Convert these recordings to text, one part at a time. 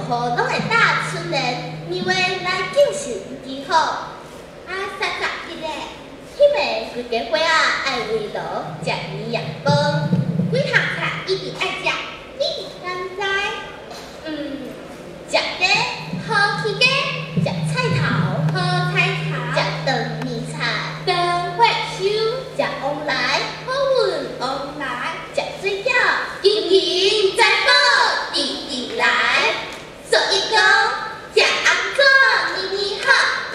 戶攏會打春聯、年畫來敬神祈福。啊，31日咧，彼暝規家伙仔愛圍爐食年夜飯，幾項菜一定愛食，你敢知？食雞好起雞，食菜頭好菜頭，食長年菜長歲壽，食旺來好運旺來，食水餃金銀財寶直直來。俗語講，食紅棗年年好，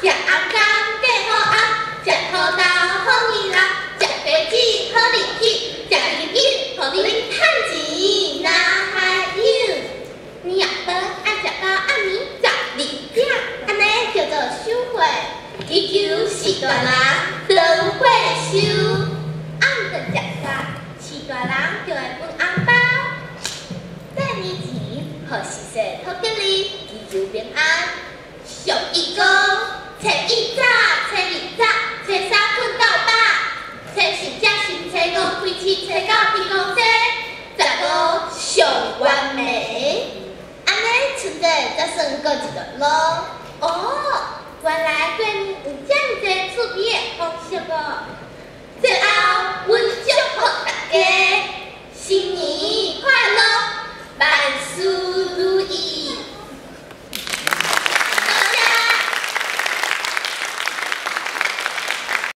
食紅柑過好紅，食土豆好年老，食白子好日氣，食龍眼予恁趁錢若海洋。年夜飯愛食到暗暝12點，按呢叫做守歲，祈求序大人長歲壽。暗頓食煞，序大人就會分紅包。過年前，予時勢討吉利，祈求平安。俗語講，初一早，初二早，初三睏到飽，初四食新初五開市，初九天公生，15上完美。按呢春節才算過一段落。哦，原來過年有遮爾濟趣味的風俗哦。最後，阮祝福大家新年。